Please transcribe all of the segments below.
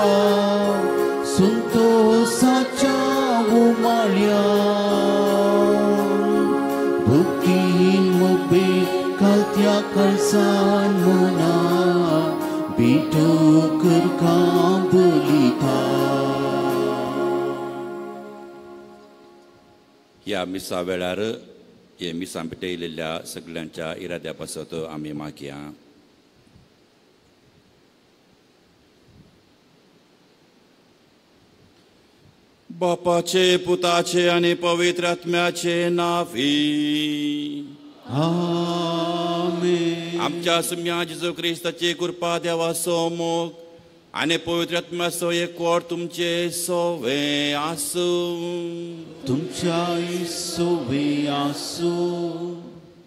आत्मा संतोषाच्या उमाळ्या भुकीन मुबे कालत्या कळसान मुना बिटो करका बलिता. ह्या मिसा वेळार हे मिसां पेटयलेल्या सगळ्यांच्या इराद्या पासत आमी मागया. बापाचे पुताचे आनी पवित्र आत्म्याचे नांवी आमेन. आमच्या सुम्या जेजू क्रिस्ताची कृपा, देवाचो मोग आनी पवित्र आत्म्याचो एकवट तुमचे सोवे आसूं. तुमच्याय सोवे आसूं.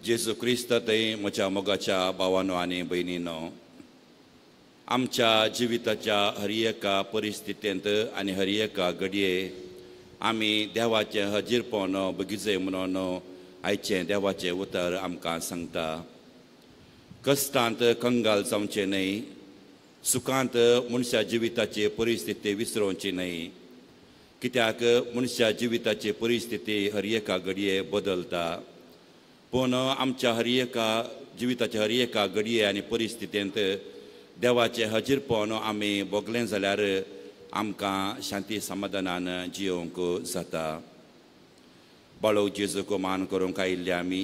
जेजू क्रिस्त थंय म्हज्या मोगाच्या भावानो आनी भयणीनो, आमच्या जिविताच्या हर एका परिस्थितींत आनी हर एका घडये आमी देवाचें हजीरपण बगीचे म्हणून आयचें देवाचें उतर आमकां सांगता. कश्टांत कंगाल जावचें न्हय, सुखांत मनशा जिविताची परिस्थिती विसरोवची न्हय, कित्याक मनशा जिविताची परिस्थिती हर एका घडये बदलता. पूण आमच्या हर एका जिविताच्या हर एका घडये आनी परिस्थितींत देवाचें हजीरपण आमी भोगलें जाल्यार आमकां शांती समाधानान जियोवंक जाता. बाळोक जेजूक मान करूंक आयिल्ले आमी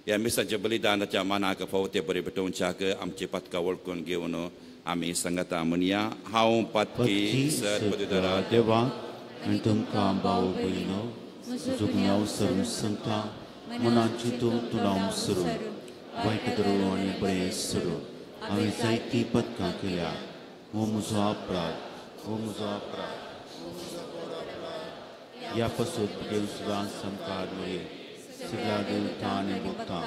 ह्या मिसाचें बलिदानाच्या मानाक फावो ते बरें भेटोवच्याक आमची पातकां वळखून घेवन आमी सांगता म्हणया. हांव पातकी सर पदवीधरा देवा आनी तुमकां भाव भयणो म्हजो गुन्यांव सरून सांगता, मनाची तूं तुनाव सरून वायट धरू आनी बरें सरून हांवें जायतीं पदकां केल्या. हो म्हजो अपराध, हो म्हजो अपराध. ह्या पासून देव सुद्दां सामकार मेळये सगळ्या देवता आनी भक्तां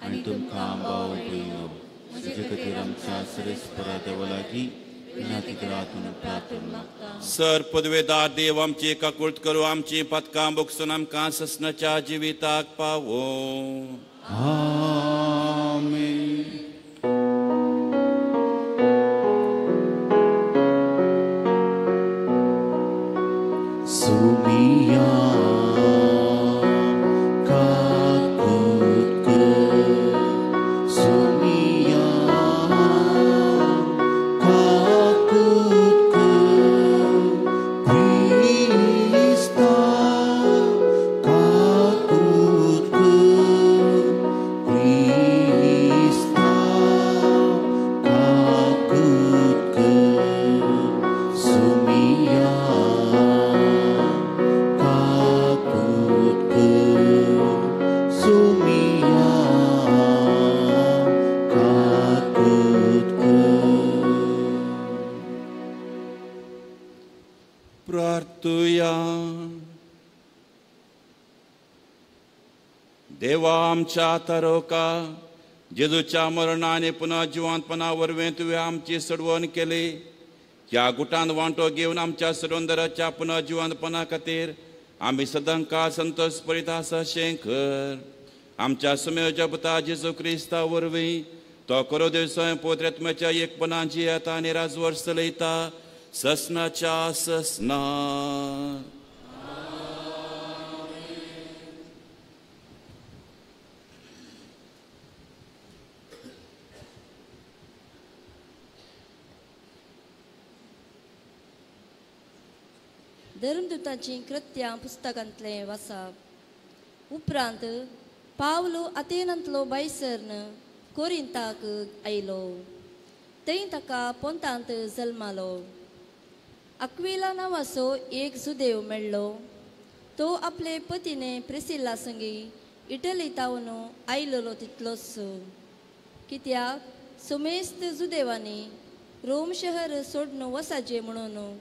आनी तुमकां भाव भयणो म्हजे खातीर आमच्या सरेस्परा देवा लागीं विनंती करात म्हणून प्रार्थना मागता. सर पदवेदार देव आमची काकूळत करूं, आमची पदकां भोगसून आमकां ससनाच्या जिविताक पावो. आमेन. सुमिया काकूत कर, सुमिया काकूत कर, क्रिस्ता काकूत कर, क्रिस्ता काकूत कर, सुमिया काकूत कर, सुमिया काकूत कर. प्रार्थुया. देवा आमच्या तारोका जेजूच्या मरणा आनी पुनः जिवंतपणा वरवीं तुवें आमची सडवण केली. ह्या गुटान वांटो घेवन आमच्या सडवणदाराच्या पुनः जिवंतपणा खातीर आमी सदांकाळ संतोष परीत आसा अशें कर. आमच्या सुमेवच्या पुता जेजू क्रिस्ता वरवीं तो करो देव स्वयं पवित्र आत्म्याच्या एकपणान जियेता आनी राजवर्स चलयता ससनाच्या ससना. धर्मदूतांचीं कृत्यां पुस्तकांतलें वाचप. उपरांत पावलो आतेनांतलो बायसर्न कोरिंताक आयलो. थंय ताका पोंतांत जल्मालो. अक्विला नांवाचो एक जुदेव मेळ्ळो. तो आपले पतीने प्रिसिल्ला संगी इटली तावन आयलेलो तितलोच, कित्याक सुमेस्त जुदेवांनी रोम शहर सोडून वसाचें म्हणून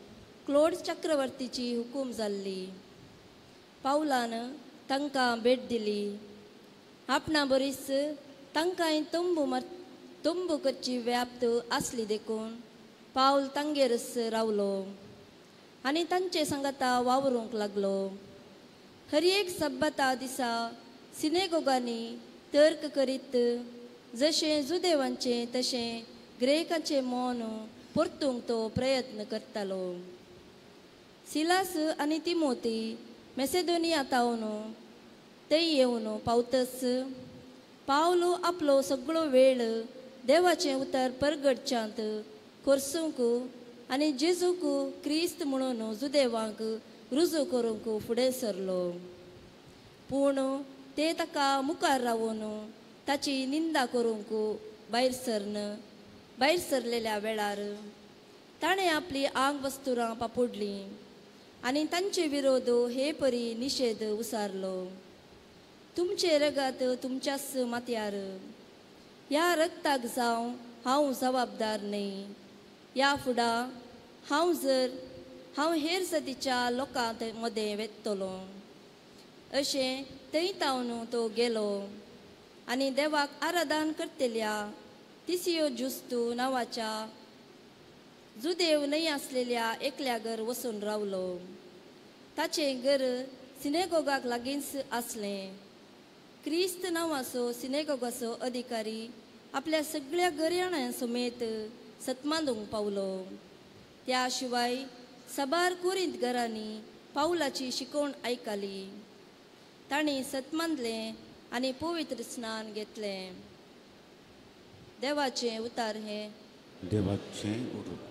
क्लोड चक्रवर्तीची हुकूम जाल्ली. पावलान तांकां भेट दिली. आपणा बरीच तांकांय तंबू करची व्याप्त आसली देखून पावल तांगेरच रावलो आनी तांचे सांगाता वावरूंक लागलो. हर एक सब्बता दिसा सिनेगोगांनी तर्क करीत जशें जुदेवांचें तशें ग्रेकांचें मन परतूंक तो प्रयत्न करतालो. सिलास आनी तिमोती मेसेदोनिया तावन थंय येवन पावतच पावलो आपलो सगळो वेळ देवाचें उतर परगटच्यांत खर्सूंक आनी जेजूक क्रिस्त म्हणून जुदेवांक रुजू करूंक फुडें सरलो. पूण ते ताका मुखार रावून ताची निंदा करूंक भायर सरलेल्या वेळार ताणें आपली आंग वस्तुरां पापुडलीं आनी तांचे विरोध हे परी निशेध उसारलो. तुमचें रगत तुमच्याच माथ्यार, ह्या रगताक जावं हांव जबाबदार न्हय. ह्या फुडां हांव हेर जातीच्या लोकां मदें वेतलो. अशें थंय तावन तो गेलो आनी देवाक आराधन करतल्या तिसियो जुस्तू नांवाच्या जुदेव न्हय आसलेल्या एकल्या घर वचून रावलो. ताचें घर सिनेगोगाक लागींच आसलें. क्रिस्त नांवाचो सिनेगोगाचो अधिकारी आपल्या सगळ्या घराण्या समेत सतमांदूंक पावलो. त्या शिवाय साबार कोरींत घरांनी पावलाची शिकवण आयकली. तांणी सतमांदलें आनी पवित्र स्नान घेतलें. देवाचें उतार हें. देवाचें उरूप.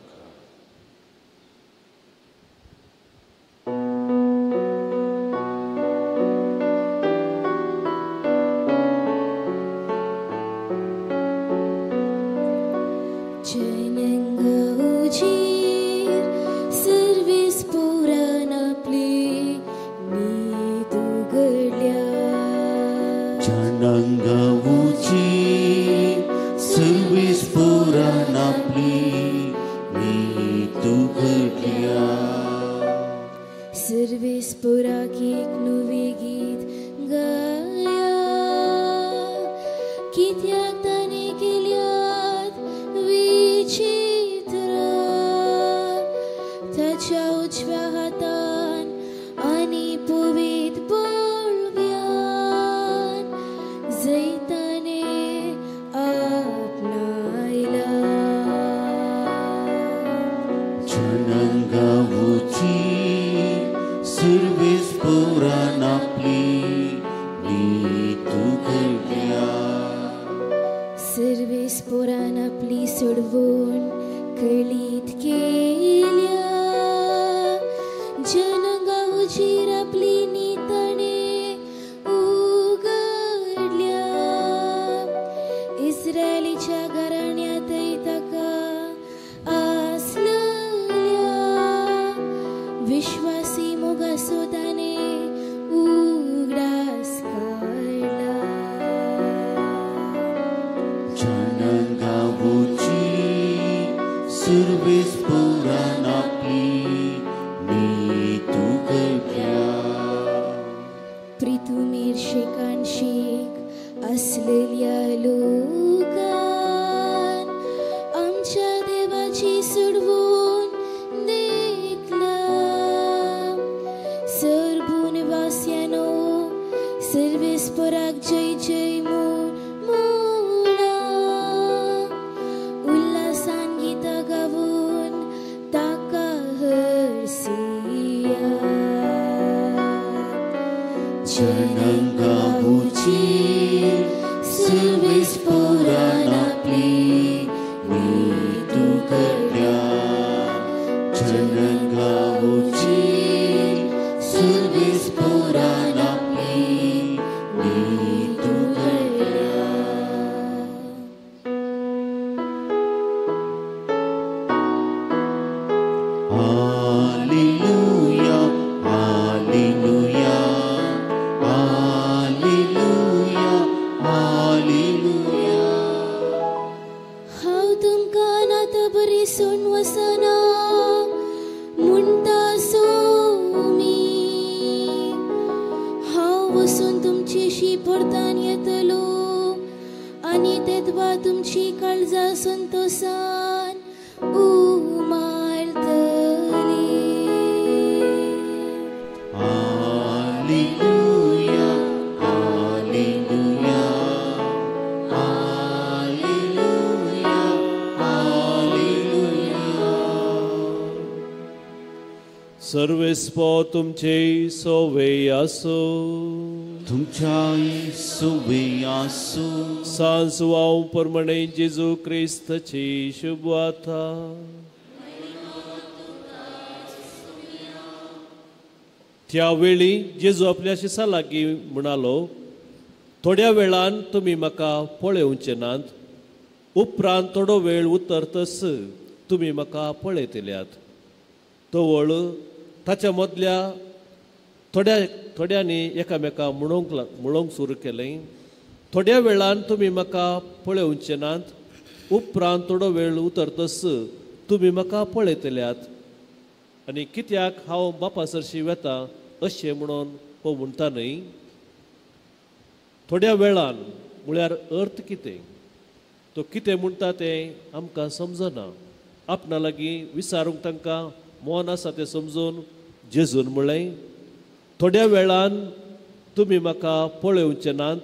सर्वेस्पो तुमचे सोवे आसो. तुमच्याय सोवे आसो. सांसवाव परमणे जेजू क्रिस्ताची शुभवार्ता. त्यावेळी जेजू आपल्या शिसा लागीं म्हणालो, थोड्या वेळान तुमी म्हाका पळोवचे नात, उपरांत थोडो वेळ उतरतस तुमी म्हाका पळयतल्यात. तवळ ताच्या मदल्या थोड्या थोड्यांनी एकामेका म्हणूंक सुरू केलें, थोड्या वेळान तुमी म्हाका पळोवचे नात, उपरांत थोडो वेळ उतरतस तुमी म्हाका पळयतल्यात. आनी कित्याक हांव बापा सरशी वेता अशें म्हणून हो म्हणटा न्हय. थोड्या वेळान म्हळ्यार अर्थ कितें, तो कितें म्हणटा तें आमकां समजना. आपणा लागीं विचारूंक तांकां मन आसा तें समजून जेजून म्हळें, थोड्या वेळान तुमी म्हाका पळोवचे नात,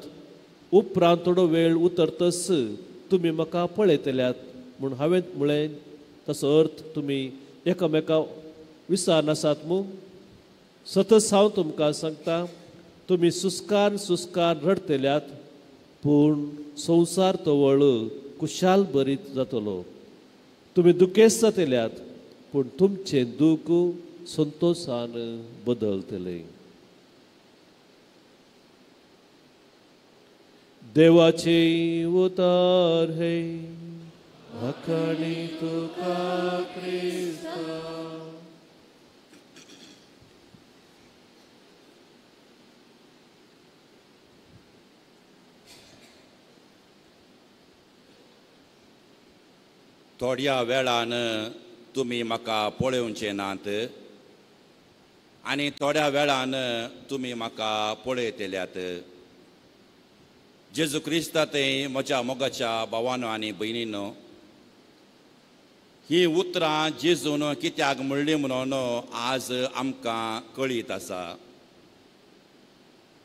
उपरांत थोडो वेळ उतरतस तुमी म्हाका पळयतल्यात. म्हूण हांवें म्हळें तसो अर्थ तुमी एकामेका विचार नासात मू. सतत हांव तुमकां सांगता, तुमी सुस्कार सुस्कार रडतल्यात, पूण संवसार तवळ कुशाल बरीत जातलो. तुमी दुखेस्त जातल्यात, पूण तुमचें दूख संतोशान बदलतलें. देवाचे उतार हे आखाणी तुका क्रिस्ता. थोड्या वेळान तुमी म्हाका पळोवचे नात आनी थोड्या वेळान तुमी म्हाका पळयतल्यात. जेजू क्रिस्ता ते म्हज्या मोगाच्या भावानो आनी भयणीनो, ही उतरां जेजून कित्याक म्हणली म्हणून आज आमकां कळीत आसा.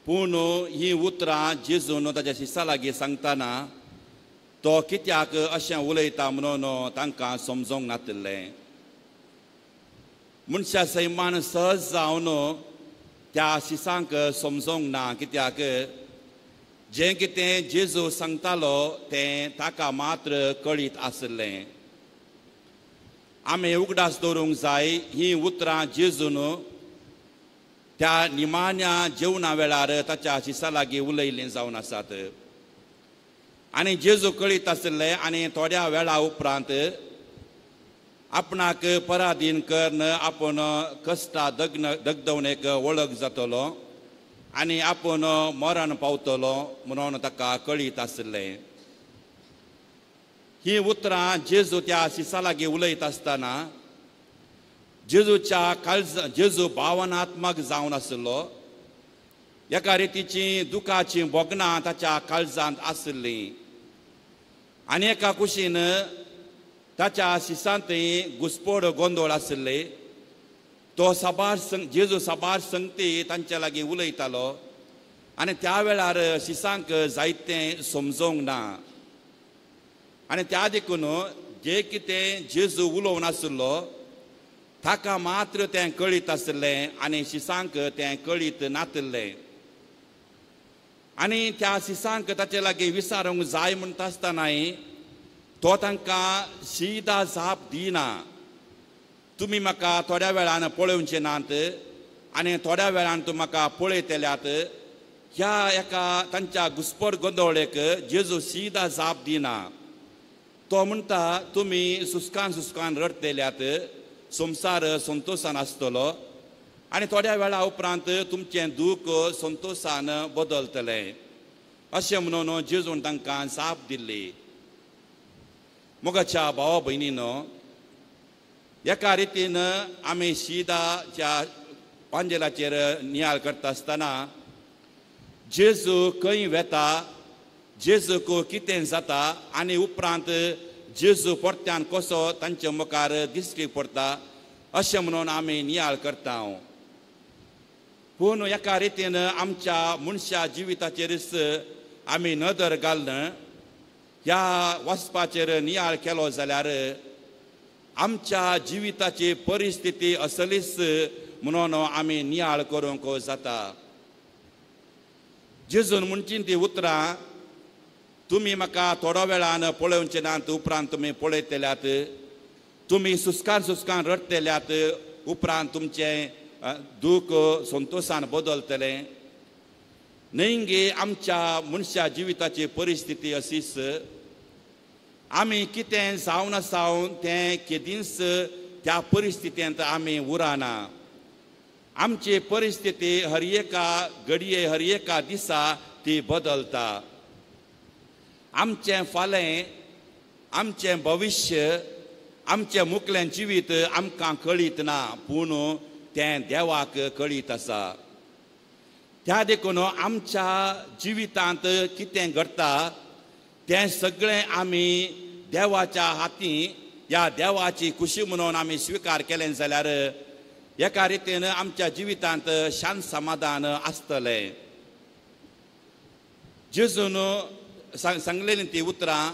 पूण ही उतरां जेजून ताच्या शिसा लागीं सांगतना तो कित्याक अशें उलयता म्हणून तांकां समजोंक नातिल्लें. मनशा सैमान सहज जावन त्या शिसांक समजोंक ना, कित्याक जें कितें जेजू सांगतालो तें ताका मात्र कळीत आशिल्लें. आमी उगडास दवरूंक जाय ही उतरां जेजून त्या निमाण्या जेवणा वेळार ताच्या शिसा लागीं उलयल्लीं जावन आसात. आनी जेजू कळीत आशिल्लें आनी थोड्या वेळा उपरांत आपणाक पराधीन करून आपूण कश्टा दगदवणेक वळख जातलो आनी आपूण मरण पावतलो म्हणून ताका कळीत आशिल्लें. ही उतरां जेजू त्या शिसा लागीं उलयत आसतना जेजूच्या काळजा जेजू भावनात्मक जावन आशिल्लो. एका रितीची दुखाची भोगणां ताच्या काळजांत आशिल्लीं आनी एका कुशीन ताच्या शिसांतय घुसपोड गोंदळ आशिल्ले. तो साबार जेजू साबार संगती तांच्या लागीं उलयतालो आनी त्या वेळार शिसांक जायतें समजोंक ना. आनी त्या देखून जे कितें जेजू उलोवन आशिल्लो ताका मात्र तें कळीत आशिल्लें आनी शिसांक तें कळीत नातिल्लें. आनी त्या शिसांक ताचे लागीं विचारूंक जाय म्हणटा आसतनाय तो तांकां शिदा जाप दिना. तुमी म्हाका थोड्या वेळान पळोवचे नात आनी थोड्या वेळान तूं म्हाका पळयतल्यात ह्या एका तांच्या घुसपट गोंदळेक जेजू शिदा जाप दिना. तो म्हणटा तुमी सुस्कान सुस्कान रडतल्यात, संवसार संतोशान आसतलो आनी थोड्या वेळा उपरांत तुमचें दूख संतोशान बदलतलें अशें म्हणून जेजून तांकां जाप दिल्ली. मोगाच्या भावा भयणीनो, एका रितीन आमी शिदाच्या पांजेलाचेर नियाळ करता आसतना जेजू खंय वेता, जेजूक कितें जाता आनी उपरांत जेजू परत्यान कसो तांचे मुखार दिश्टी पडटा अशें म्हणून आमी नियाळ करता. पूण एका रितीन आमच्या मनशा जिविताचेरच आमी नदर घालून ह्या वचपाचेर नियाळ केलो जाल्यार आमच्या जिविताची परिस्थिती असलीच म्हणून आमी नियाळ करूंक जाता. जेजून म्हणची ती उतरां तुमी म्हाका थोडो वेळान पळोवचे नात, उपरांत तुमी पळयतल्यात, तुमी सुस्कान सुस्कान रडटल्यात, उपरांत तुमचें दूख संतोशान बदलतलें. न्हय गे आमच्या मनशा जिविताची परिस्थिती अशीच, आमी कितें जावन आसा तें केदींच त्या परिस्थितींत आमी उरना. आमची परिस्थिती हर एका घडये हर एका दिसा ती बदलता. आमचें फालें, आमचें भविश्य, आमचें मुखलें जिवीत आमकां कळीत ना, पूण तें देवाक कळीत आसा. त्या देखून आमच्या जिवितांत कितें घडटा तें सगळें आमी देवाच्या हाती ह्या देवाची खुशी म्हणून आमी स्विकार केलें जाल्यार एका रितीन आमच्या जिवितांत शांत समाधान आसतलें. जेजून सांगलेलीं ती उतरां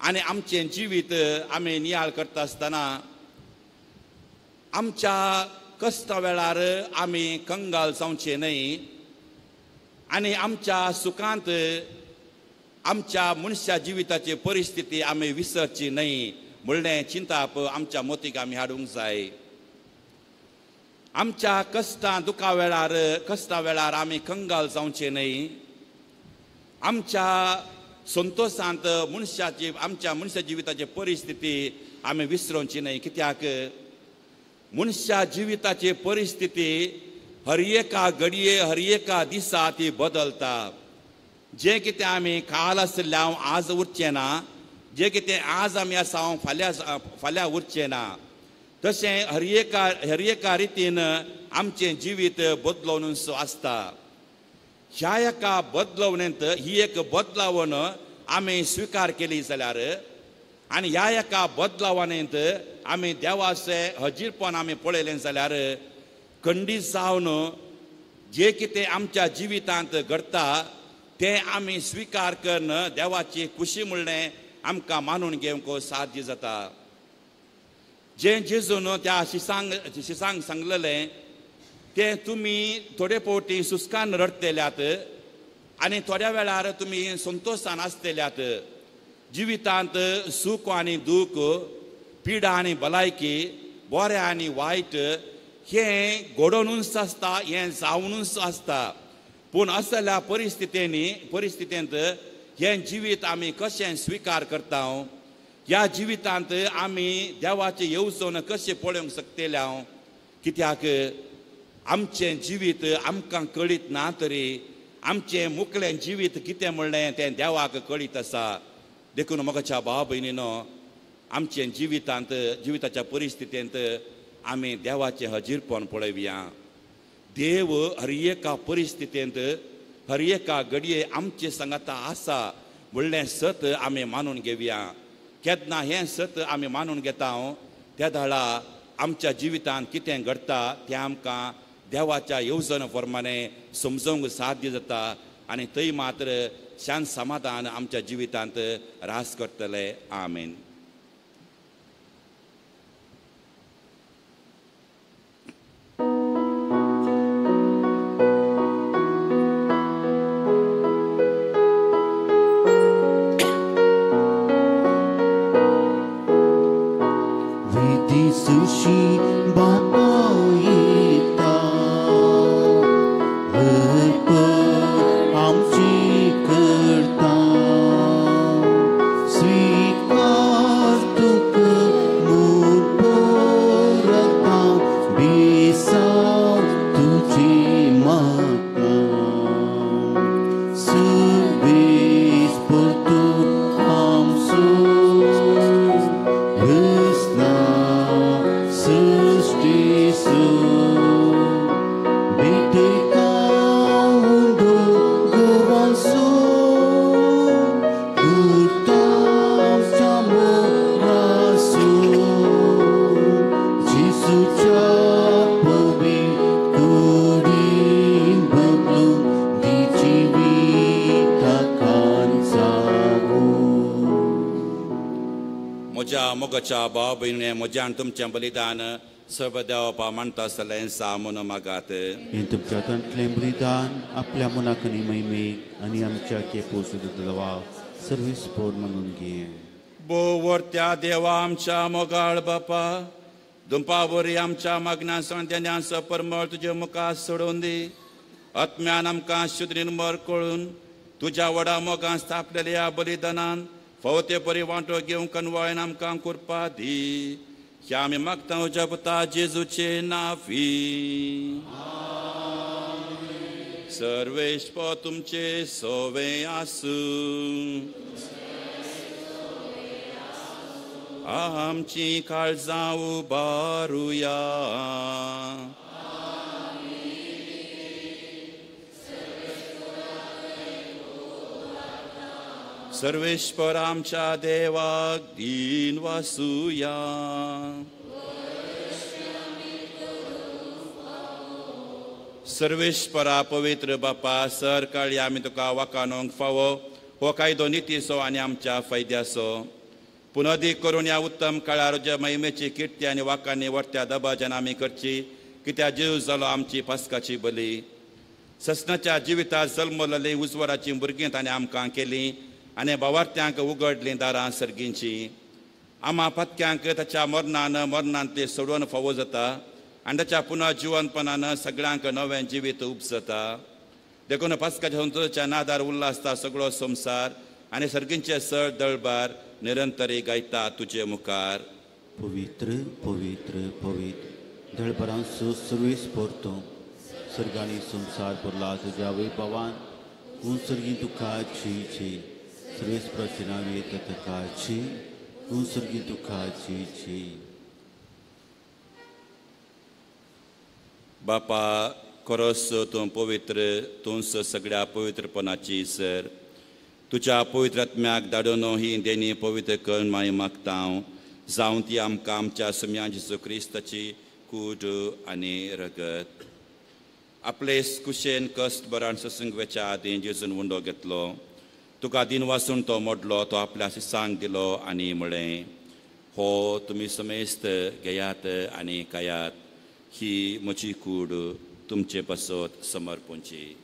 आनी आमचें जिवीत आमी नियाळ करता आसतना आमच्या कश्टा वेळार आमी कंगाल जावचें न्हय आनी आमच्या सुखांत आमच्या मनशा जिविताची परिस्थिती आमी विसरची न्हय म्हणलें चिंताप आमच्या मोतीक आमी हाडूंक जाय. आमच्या कश्टां दुखा वेळार कश्टा वेळार आमी कंगाल जावचें न्हय. आमच्या संतोशांत मनशाची आमच्या मनशा जिविताची परिस्थिती आमी विसरोवची न्हय, कित्याक मनशा जिविताची परिस्थिती हर एका घडये हर एका दिसा ती बदलता. जें कितें आमी काल आशिल्लें हांव आज उरचें ना, जें कितें आज आमी आसा हांव फाल्यां फाल्यां उरचें ना. तशें हर एका रितीन आमचें जिवीत बदलोवनूच आसता. ह्या एका बदलवणेंत ही एक बदलावण आमी स्विकार केली जाल्यार आनी ह्या एका बदलावणेंत आमी देवाचें हजीरपण आमी पळयलें जाल्यार खंडीत जावन जें कितें आमच्या जिवितांत घडटा तें आमी स्विकार करून देवाची खुशी म्हणलें आमकां मानून घेवंक साध्य जाता. जें जेजून त्या शिसांक सांगलेलें तें तुमी थोडे फावटी सुस्कान रडटल्यात आनी थोड्या वेळार तुमी संतोशान आसतल्यात. जिवितांत सूख आनी दूख, पिडा आनी भलायकी, बरें आनी वायट हें घडोवनूच आसता, हें जावनूच आसता. पूण असल्या परिस्थितींत हें जिवीत आमी कशें स्विकार करता, ह्या जिवितांत आमी देवाचें येवजण कशें पळोवंक शकतले हांव, कित्याक आमचें जिवीत आमकां कळीत ना तरी आमचें मुखलें जिवीत कितें म्हणलें तें देवाक कळीत आसा. देखून म्हज्या भाव भयणीनो, आमचें जिवितांत जिविताच्या परिस्थितींत आमी देवाचें हजीरपण पळोवया. देव हर एका परिस्थितींत हर एका घडये आमचे सांगाता आसा म्हणलें सत आमी मानून घेवया. केन्ना हें सत आमी मानून घेता त्या दाळा आमच्या जिवितांत कितें घडटा तें आमकां देवाच्या येवजण प्रमाणे समजूंक साध्य जाता आनी थंय मात्र शांत समाधान आमच्या जिवितांत रास करतले. आमेन. Sushi बापायता अर्प आमची करता, स्वीकार तुका म्हूण परता, बेसाव तुजी माता, सुबेस परतू आमचो म्हज्या मोगाच्या भाव भयणीं, म्हज्यान तुमचें बलिदान सर्व देवपा मानता आसतलें सा म्हणून मागात. हें तुमच्या हातांतलें बलिदान आपल्या मनाक आनी महिमेक आनी आमच्या केपोस देवा सर्वीस पोर म्हणून घे. बोवर्त्या देवा आमच्या मोगाळ बापा, दुंपा वरी आमच्या मागण्या संत्यांचो परमळ तुजे मुखार सोडून दी. आत्म्यान आमकां शुद्ध निर्मळ कळून तुज्या व्हडा मोगान स्थापलेल्या बलिदानान फावो ते परी वांटो घेवंक कनवाळेन आमकां कृपा दी. ह्या आमी मागता तुज्या पुता जेजूचे नाफी. सर्वेस्पर तुमचे सोवे आसूं. आमची काळजां उबारुया. सर्वेस्पर आमच्या देवाक दीन वासुया. सर्वेस्परा पवित्र बापा, सर काळी आमी तुका वाकानोंक फावो हो कायदो नितीचो आनी आमच्या फायद्याचो. पूण अदीक करून ह्या उत्तम काळार ज्या महिमेची किर्ती आनी वाकांनी वर्त्या दबाज्यान आमी करची, कित्याक जीव जालो आमची पास्काची बली. ससनाच्या जिवितात जल्मलेली उजवाडाची भुरगीं ताणें आमकां केली आनी भावार्थ्यांक उगडलीं दारां सर्गींची. आमा पातक्यांक ताच्या मरणान मरणांतली सोडोवन फावो जाता आनी ताच्या पुनः जिवनपणान सगळ्यांक नवें जिवीत उपजता. देखून पास्काच्या संतोषाच्या नादार उल्लासता सगळो संवसार आनी सर्गींचे सळ दळबार निरंतरी गायता तुजे मुखार. पवित्र पवित्र पवित्र दळबरांचो सर्वेस्पर तूं, सर्गांनी संवसार भरला तुज्या वैभवान. तूं सर्गी तुका छी छी, सर्वेस्पराचें नांव येता तुका छी, तूं सर्गी तुका छी छी. बापा, खरोच तूं पवित्र, तूंच सगळ्या पवित्रपणाची सर. तुज्या पवित्र आत्म्याक धाडून ही देणी पवित्र करून मागीर मागता हांव, जावं ती आमकां आमच्या सुम्या जेजू क्रिस्ताची कूड आनी रगत. आपले कुशेन कश्ट बरान सोसूंक वेच्या आदीं जेजून उंडो घेतलो, तुका दिन वासून तो मोडलो, तो आपल्या शिसांक दिलो आनी म्हळें, हो तुमी समेस्त घेयात आनी खायात, ही म्हजी कूड तुमचे पासत समर्पणची.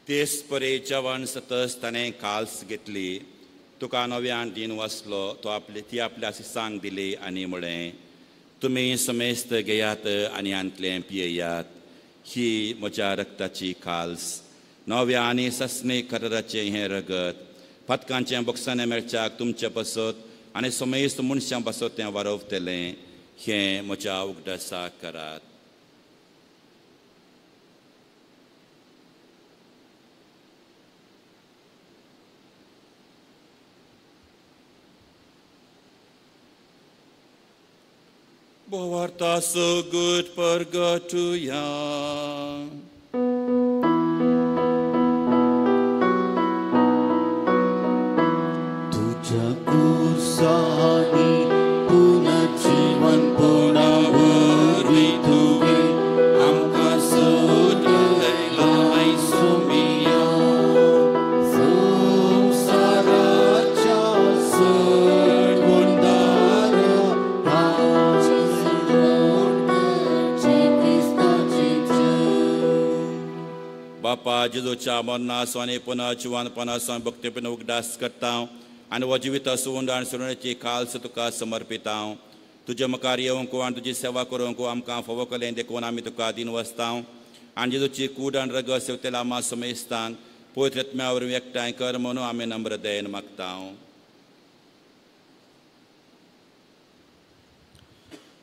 तेच परे जेवण सतस ताणें काल्स घेतली, तुका नव्यान दिन वाचलो, तो आपली ती आपल्या शिसांक दिली आनी म्हळें, तुमी समेस्त घेयात आनी हांतलें पियेयात, ही म्हज्या रक्ताची काल्स, नव्या आनी ससने कराराचें हें रगत, पातकांचें बोगसाणें मेळच्याक तुमचे पासत आनी समेस्त मनशां पासत तें वारवतलें, हें म्हज्या उगडासाक करात. Bovarta so good purgatoria. तुझ्या कुसानी पुनर्जीवन पुनर्वरवी तुवें आमकां सोदयलाय सुमिया. संवसाराच्या सोडवणदारा बापा, जेजूच्या मरणाचो आनी पुनर्जिवनपणाचो भक्तीपण उगडास करता आनी हो जिवीत सुवंड आनी सुरण्याची काल्स तुका समर्पिता. तुजे मुखार येवंक आनी तुजी सेवा करूंक आमकां फावो केलें देखून आमी तुका दिन वसता आनी जेजूची कूड आनी रगत सेवतेल्या आमा समेस्तांक पवित्र आत्म्या वरवीं एकठांय कर म्हणून आमी नम्र दयेन मागता.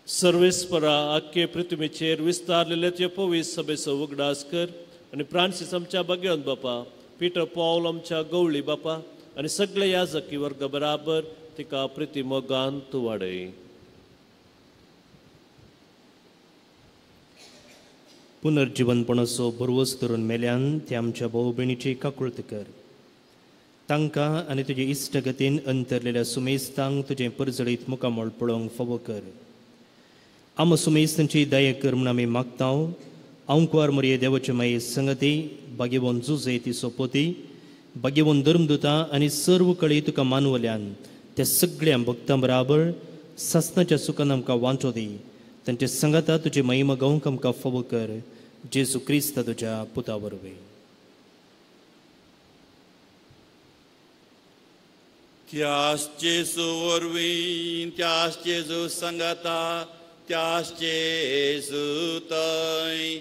सर्वेस्परा आख्खे पृथ्वीचेर विस्तारलेले तुजे पवित्र सभेचो उगडास कर आनी फ्रांसीस आमच्या भाग्यवंत बापा, पिटर पावल आमच्या गवळी बापा आनी सगळे याजकी वर्ग बराबर तिका प्रिती मोगान तूं वाडय. पुनर्जिवनपणाचो भरवस करून मेल्यान ते आमच्या भाव भयणीची काकुळत कर. तांकां आनी तुजे इश्टगतीन अंतरलेल्या सुमेस्तांक तुजें परजळीत मुखामळ पळोवंक फावो कर. आम सुमेस्तांची दया कर म्हूण आमी मागता. आंकवार मरिये देवाचे माये संगती भाग्यवंत जुजे ती सोपोती भाग्यवंत धर्मदुता आनी सर्व कळी तुका मानवल्यान त्या सगळ्या भक्तां बराबर सासनाच्या सुखान आमकां वांटो दी. तांचे संगाता तुजी महिमा गावंक आमकां फावो कर, जेजू क्रिस्त तुज्या पुता वरवीं. त्यास जेजू वरवीं, त्यास जेजू संगाता, त्यास जेजू थंय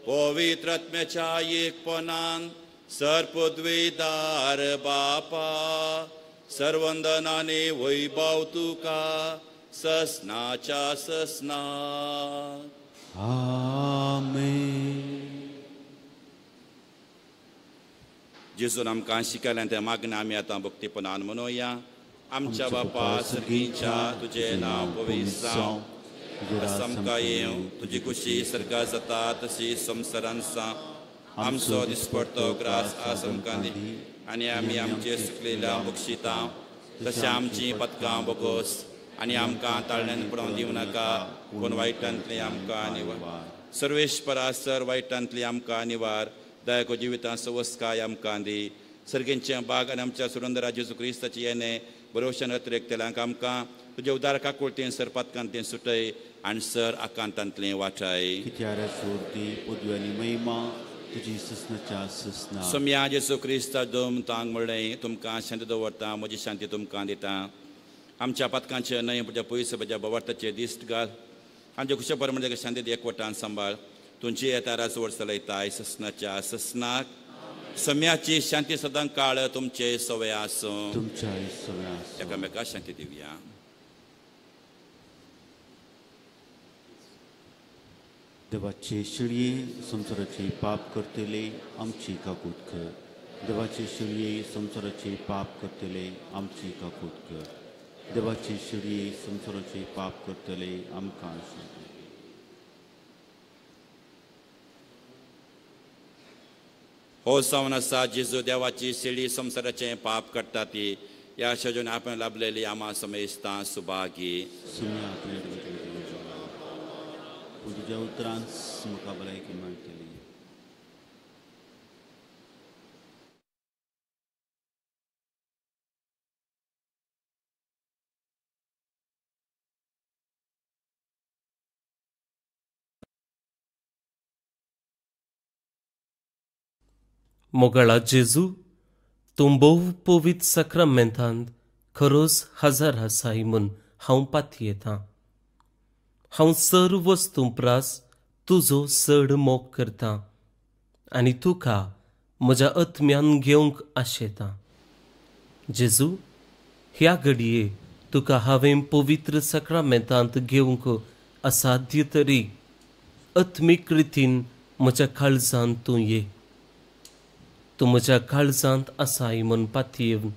पवित्र आत्म्याच्या एकपणान सर्पद्वेदार बापा सर्वंदनाने वैभव तुका ससनाच्या ससना. आमेन. जेजून आमकां शिकयलें तें मागणें आमी आतां भक्तीपणान म्हणोया. आमच्या बापा सर्गीच्या, तुजें नांव पवित्र जावं, आमकां येवं, तुजी खुशी सर्गां जाता तशी संवसारांत जावं. आमचो दिसपडतो ग्रास आज आमकां दी आनी आमी आमचे सुकलेल्या बक्षिता तशें आमचीं पदकां बोगोस आनी आमकां ताळण्यान पडोवन दिवं नाका, पूण वायटांतली आमकां निवार. सर्वेश्वरा सर वायटांतली आमकां निवार, दयाको जिवितां सवस्काय आमकां दी. सर्गेंचें बाग आनी आमच्या सुरंदरा जेजू क्रिस्ताची येणे बरोवशान अतिरेकतेल्यांक आमकां तुजे उदार काकुळतेन सर पातकांतें सुटय आनी सर आकांतांतलें वाटाय. सोम्या जेजू क्रिस्ता दोम तांग म्हणलें, तुमकां शांती दवरता, म्हजी शांती तुमकां दिता. आमच्या पातकांचे न्हय म्हज्या पयस म्हज्या बवार्थाचे दिश्ट घाल, आमच्या खुशेपर म्हणजे शांती एकवटान सांबाळ. तुमची येता राजवड चलयताय ससनाच्या ससनाक. सम्याची शांती सदां काळ तुमचे सवय आसूं. एकामेका शांती दिवया. देवाचे शिळये संवसाराचे पाप करतले आमची काकूत कर. देवाचे शिळये संवसाराचे पाप करतले आमची काकूत कर. देवाचे शिळये संवसाराचे पाप करतले आमकां. हो जावन आसा जेजू देवाची शिळी संवसाराचें पाप करता ती ह्या शेजून आपण लाभलेली आमा समेस्तां सुभागी. तुज्या उतरान म्हाका भलायकी मेळटली. मोगाळा जेजू, तूं भोव पवित्र साक्रामेंतांत खरोच हजर आसाय म्हूण हांव पातयेतां. हांव सर्व वस्तूं प्रास तुजो चड मोग करतां आनी तुका म्हज्या आत्म्यान घेवंक आशेतां. जेजू, ह्या घडये तुका हांवें पवित्र साक्रामेंतांत घेवंक असाध्य तरी आत्मीक रितीन म्हज्या काळजांत तूं ये. तूं म्हज्या काळजांत आसाय म्हूण पातयेवन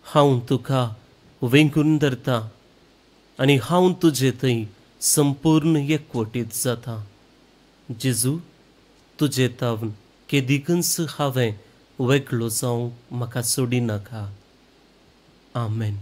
हांव तुका वेंगून धरतां आनी हांव तुजे थंय संपूर्ण एकवटीत जाता. जेजू, तुजे तावन केदीकच हांवें वेगळो जावंक म्हाका सोडिनाका. आमेन.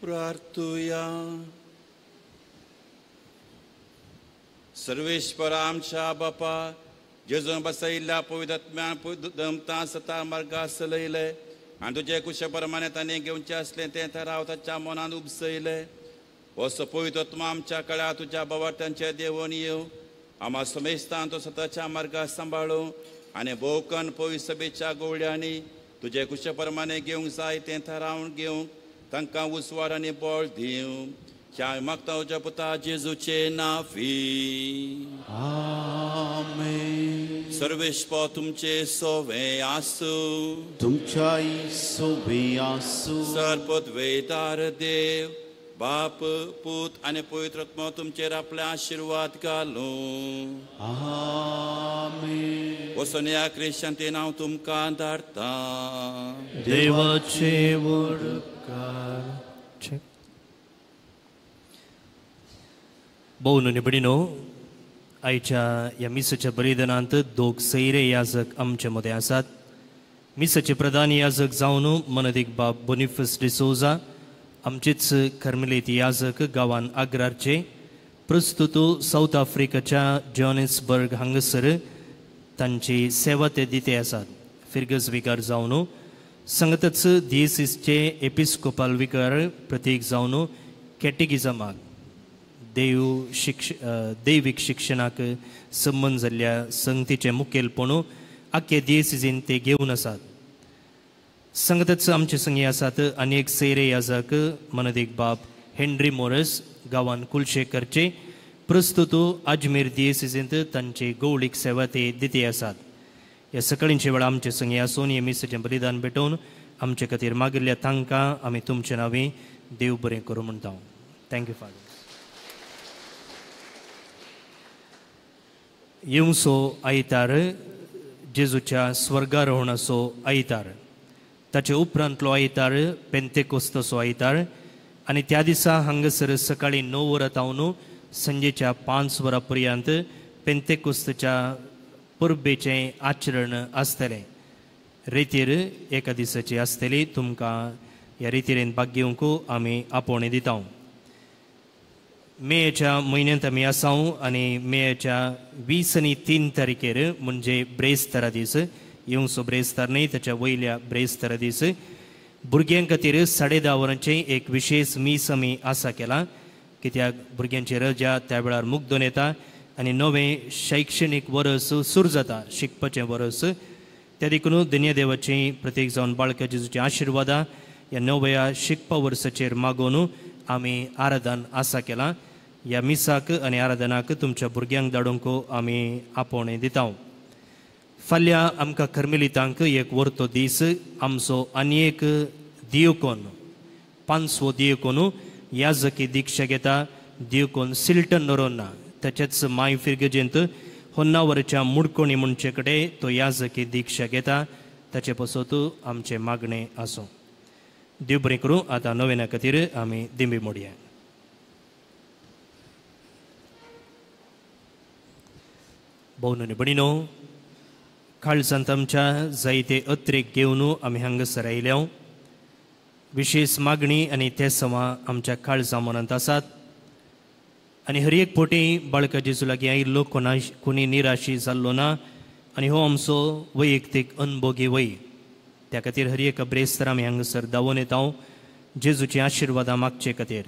प्रार्थुया. सर्वेश्वर आमच्या बापा, जेजून बसयिल्ल्या पवित्र आत्म्यान दमता सता मार्गा चलयले आनी तुजे कुशे प्रमाणे ताणें घेवचें आसलें तें थाराव ताच्या मनान उपसयलें. हो पवित्र आत्मा आमच्या कळ्या तुज्या बावार्थ्यांचे देवून येवं, आमा समेस्तान तो स्वताच्या मार्गार सांबाळू आनी भोवकन पवित्र सभेच्या गोवळ्यांनी तुजे कुशे प्रमाणे घेवंक जाय तें थारावन घेवंक तांकां उजवाड आनी बळ दिवं. ह्या मागता तुज्या पुता जेजूचे नांवी. आमेन. सर्वेस्पर तुमचे सोवे आसूं. तुमच्याय सोवे आसूं. सर्वपदवेदार देव बाप, पूत आनी पवित्र आत्मो तुमचेर आपले आशिर्वाद घालूं. आमेन. वचून या, क्रिश्चनतेन हांव तुमकां धाडटा. देवाचे उपकार. भोव निबडीनो, आयच्या ह्या मिसाच्या बलिदानांत दोग सैरे याजक आमचे मदें आसात. मिसाचे प्रधान याजक जावन मनदीक बाब बोनिफस डिसोजा, आमचेच कर्मलेत याजक गांवान आग्रारचे, प्रस्तुत सावथ आफ्रिकाच्या जॉनिसबर्ग हांगासर तांची सेवा ते दिते आसात. फिरगज विकार जावन संगतच दियेसीसचे एपिस्कोपाल विकार प्रतीक जावन कॅटेगिजमाक देव शिक्ष दैवीक शिक्षणाक संबंद जाल्ल्या संगतीचें मुखेलपण आख्खे दियेसीजीन ते घेवन आसात. संगतच आमचे संगी आसात आनी एक सैरे याजक मनदीक बाब हेनरी मोरस, गांवान कुलशेकरचे, प्रस्तुत अजमेर दियेसीजींत तांची गौळीक सेवा ते दिती आसात. ह्या सकाळींचे वेळा आमचे संगी आसून हे मिसाचें बलिदान भेटोवन आमचे खातीर मागिल्ल्या तांकां आमी तुमचे नांवी देव बरें करूं म्हणटा. Thank you father. येवचो आयतार जेजूच्या स्वर्गारोहणाचो आयतार, ताचे उपरांतलो आयतार पेंतेकोस्ताचो आयतार आनी त्या दिसा हांगासर सकाळीं 9 वरां तावन संजेच्या 5 वरां पर्यंत पेंतेकोस्ताच्या परबेचें आचरण आसतलें. रेतीर एका दिसाची आसतली. तुमकां ह्या रेतिरेन भाग घेवंक आमी आपोवणें दिता. मेच्या म्हयन्यांत आमी आसाव आनी मेच्या 20 आनी 3 तारखेर म्हणजे ब्रेस्तारा दीस, येवचो ब्रेस्तार न्हय ताच्या वयल्या ब्रेस्तारा दीस भुरग्यां खातीर 10:30 वरांचें एक विशेश मीस आमी आसा केलां. कित्याक भुरग्यांची रजा त्या वेळार मुग्दून येता आनी नवें शैक्षणीक वर्स सुरू जाता, शिकपाचें वर्स. त्या देखून धन्य देवाचें प्रतीक जावन बाळका जेजूची आशिर्वादां ह्या नव्या शिकपा वर्साचेर मागोवन आमी आराधन आसा केलां. ह्या मिसाक आनी आराधनाक तुमच्या भुरग्यांक धाडूंक आमी आपोवणें दिता. फाल्यां आमकां कर्मेलितांक एक वर्तो दीस, आमचो आनी एक दियोकोन, 5वो दियोकोन याजकी दीक्षा घेता, दियोकोन सिल्टन नरोन्ना. ताचेच माय फिरगजेंत होन्नावरच्या मुडकोणी म्हणचे कडेन तो याजकी दीक्षा घेता. ताचे पासत आमचें मागणें आसूं. देव बरें करूं. आतां नवेना खातीर आमी दिंबी मोडया. भोवन आनी भयणीनो, काळजांत आमच्या जायते अत्रेक घेवन आमी हांगासर आयल्या. विशेश मागणी आनी ते सवां आमच्या काळजा मनांत आसात आनी हर एक पोटी बाळका जेजू लागीं आयिल्लो कोणी निराशी जाल्लो ना आनी हो आमचो वैयक्तीक अनभोगी वय. त्या खातीर हर एक ब्रेस्तार आमी हांगासर धांवून येता जेजूची आशिर्वादां मागचे खातीर.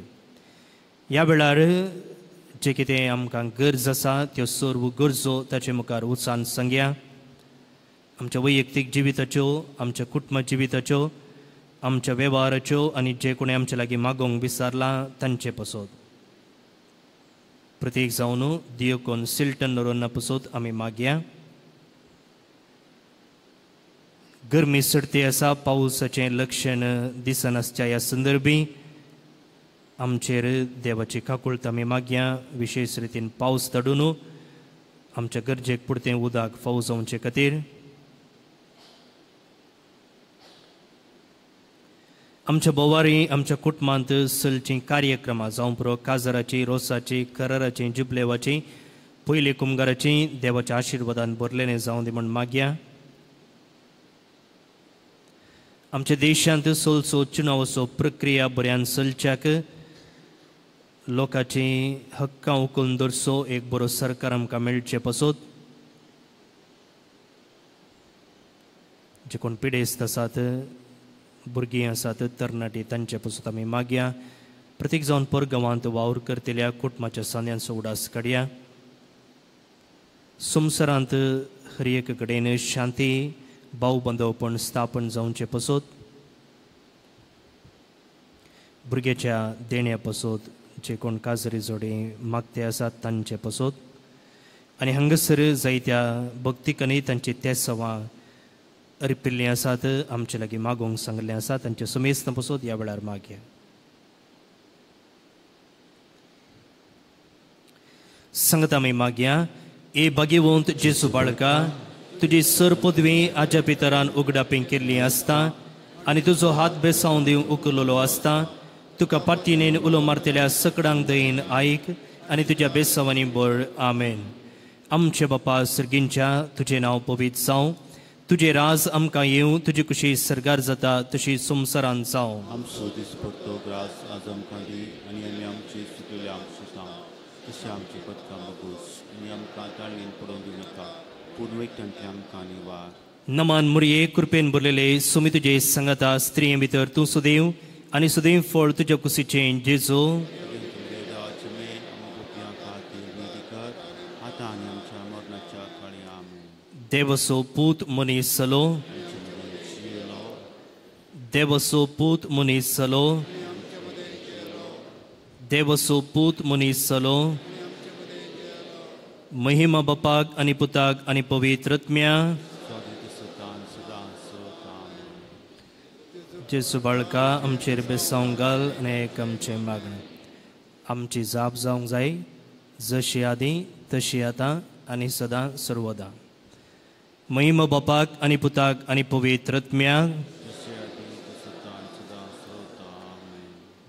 ह्या वेळार जे कितें आमकां गरज आसा त्यो सर्व गरजो ताचे मुखार उचान सांगया. आमच्या वैयक्तीक जिविताच्यो, आमच्या कुटुंब जिविताच्यो, आमच्या वेव्हाराच्यो आनी जे कोणी आमच्या लागीं मागोवंक विसरलां तांचे पसत प्रतीक जावन दियोकोन सिल्टन नरोन्ना पसत आमी मागया. गरमी चडती आसा, पावसाचें लक्षण दिसनासच्या ह्या संदर्भी आमचेर देवाची काकुळत आमी मागया. विशेश रितीन पावस धाडून आमच्या गरजेक पुरतें उदक फावो जावचे खातीर. आमच्या बोवारी आमच्या कुटुंबांत चलचीं कार्यक्रमां जावं पुरो काजराची, रोसाची, कराराची, जुबलेवाची, पयली कुमगाराची देवाच्या आशिर्वादान भरलेलें जावं दी म्हूण मागया. आमच्या देशांत सोलसो चुनावाचो प्रक्रिया बऱ्यान चलच्याक लोकांची हक्कां उखलून दवरचो एक बरो सरकार आमकां मेळचे पासत जे कोण पिडेस्त आसात, भुरगीं आसात, तरणाटी तांचे पासत आमी मागया. प्रत्येक जावन परगांवांत वावर करतल्या कुटुंबाच्या सांद्यांचो उडास काडया. संवसारांत हर एक कडेन शांती भाव बांदवपण स्थापन जावचे पासत भुरग्याच्या देण्या पासत जे कोण काजरी जोडे मागते आसात तांचे पासत आनी हांगासर जायत्या भक्तिकांनी तांची तेसवां अर्पिल्लीं आसात, आमचे लागीं मागोवंक सांगलें आसा, तांचे समेस्त पासत ह्या वेळार मागया. सांगता आमी मागया. ए भाग्यवंत जेजू बाळका, तुजी सर पदवी आज्या पितरान उगडापी केल्ली आसता आनी तुजो हात बेसावन दिवंक उखललो आसता. तुका पातीनेन उलो मारतल्या सकडांक दयेन आयक आनी तुज्या बेसावांनी बळ. आमेन. आमचे बापा सर्गींच्या, तुजें नांव पवित्र जावं, तुजें राज आमकां येवं, तुजी कुशी सर्गार जाता तशी संवसारान जावं. आमचो दिसपट्टो ग्रास आज आमकां दी आनी आमी आमची चुकिल्ले आमचे सांग तशें आमची पदकां बगूस आनी आमकां ताळयेन पडोवन दिवं नाका, पूण वयतांतले आमकां निवार. नमान मुरये, कृपेन भरलेले, सुमी तुजे सांगाता, स्त्रिये भितर तूं सुदैव आनी सुदैव फळ तुज्या कुशीचें जेजू. देवसो पूत मनीस जालो, देवसो पूत मनीस जालो, देवसो पूत मनीस जालो. महिमा बापाक आनी पुताक आनी पवित्र आत्म्या. जेजू बाळका आमचेर बेसावंक घाल आनी एक आमचें मागणें. आमची जाप जावंक जाय जशी आदीं तशी आतां आनी सदां सर्वदां. महिमा बापाक आनी पुताक आनी पवित्र आत्म्याक.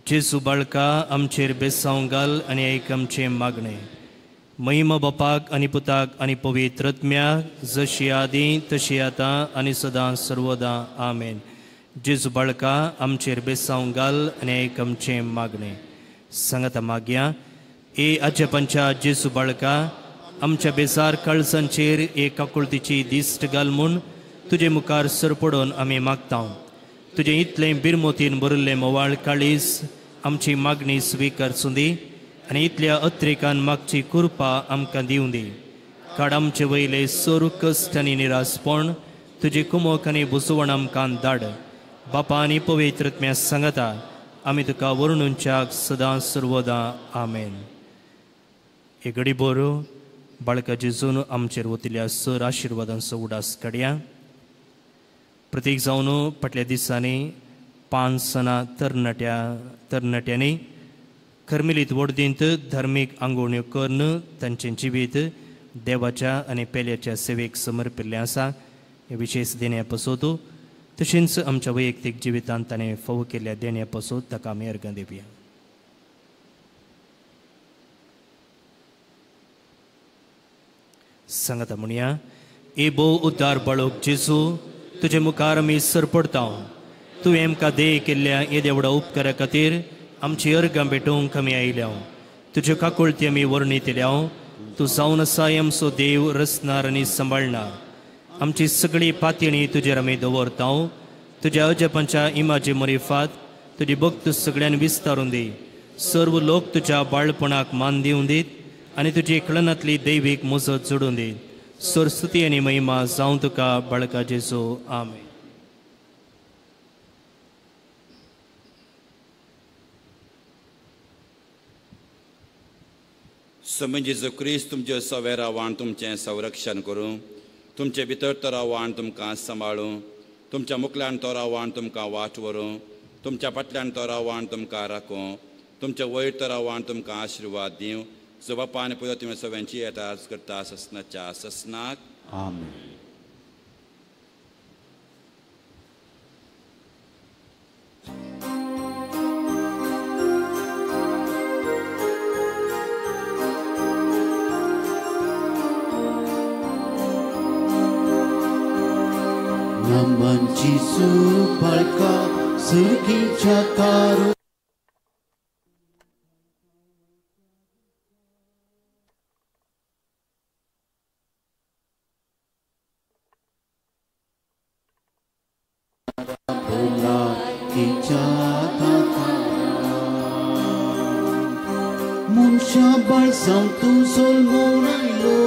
जेजू बाळका आमचेर बेसावंक घाल आनी एक आमचें मागणें. महिमा बापाक आनी पुताक आनी पवित्र आत्म्याक, जशी आदीं तशी आतां आनी सदां सर्वदां. आमेन. जेजू बाळका आमचेर बेसावंक घाल आनी एक आमचें मागणें. सांगाता मागया. ए आज्यापांच्या जेजू बाळका, आमच्या बेजार काळजांचेर एक काकुळतीची दिश्ट घाल म्हूण तुजे मुखार सरपडून आमी मागता. तुजें इतलें बिरमोतीन भरिल्लें मोवाळ काळीज आमची मागणी स्विकारसूं दी आनी इतल्या अत्रेकान मागची कृपा आमकां दिवं दी. काड आमचे वयले सोर कश्ट आनी निरासपण, तुजी कुमोक आनी बुजवण आमकां धाड. बापा आनी पवित्र आत्म्या सांगाता आमी तुका वर्णुच्याक सदां सर्वदां. आमेन. हे घडी बरो बाळका जेजून आमचेर वतिल्या सर आशिर्वादांचो उडास काडया. प्रत्येक जावन फाटल्या दिसांनी 5 सणां तरणाट्यांनी कर्मेलीत वडदींत धार्मीक आंगोवण्यो करून तांचें जिवीत देवाच्या आनी पेल्याच्या सेवेक समर्पिल्लें आसा. हे विशेश देण्या पासत तशेंच आमच्या वैयक्तीक जिवितांत ताणें फावो केल्ल्या देण्या पासत ताका आमी अर्गां दिवया. सांगाता म्हणया. ए भोव उद्धार बाळोक जेजू, तुजे मुखार आमी सरपडता. तुवें आमकां देय केल्ल्या येद्या व्हडा उपकारा खातीर आमची अर्गां भेटोवंक आमी आयल्या. तुज्यो काकुळती आमी वर्णितल्या. तूं जावन आसा आमचो देव, रचणार आनी सांबाळणार. आमची सगळी पातयणी तुजेर आमी दवरता. तुज्या अजपांच्या इमाजी मरिफात तुजी भक्त सगळ्यान विस्तारून दी. सर्व लोक तुज्या बाळपणाक मान दिवन दीत आनी तुजी कळनांतली दैवीक मुजत जोडून दी. सरस्वती आनी महिमा जावं तुका बाळका जेजू. आमेन. स्वामी जेजू क्रिस्त तुमचे सवे रावान तुमचें संरक्षण करूं, तुमचे भितर तो रावान तुमकां सांबाळूं, तुमच्या मुखल्यान तो रावान तुमकां वाट व्हरूं, तुमच्या फाटल्यान तो रावान तुमकां राखूं, तुमच्या वयर तो रावान तुमकां आशिर्वाद दिवं. जो बापा आनी पुता तुमी सगळ्यांची येता करता ससनाच्या ससनाक. आमेन. नामांची सुबाळका सर्गीच्या तारू मनशा बाळसांव तूं सोलमून आयलो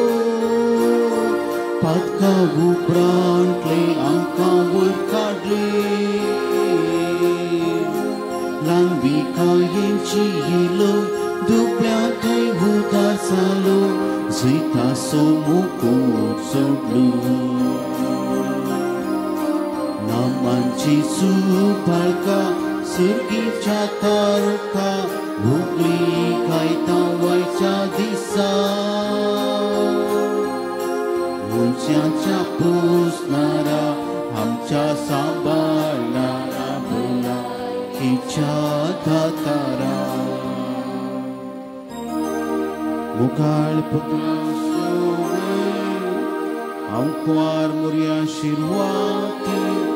पातका उपरांतले आमकां वयर काडले ल्हानविकायेची हिलो दुबळ्या थंय उदार जालो जैतासो मुकूट सोडलो नामांची सुबाळका सर्गीच्या तारका भुकली गायता वयच्या दिसा मनशाच्या पोसणारा आमच्या सांबाळणारा भुलाकीच्या दातारा मुखाळ पुत्रा सोवे हांव कुंवार मोरया शिरवाती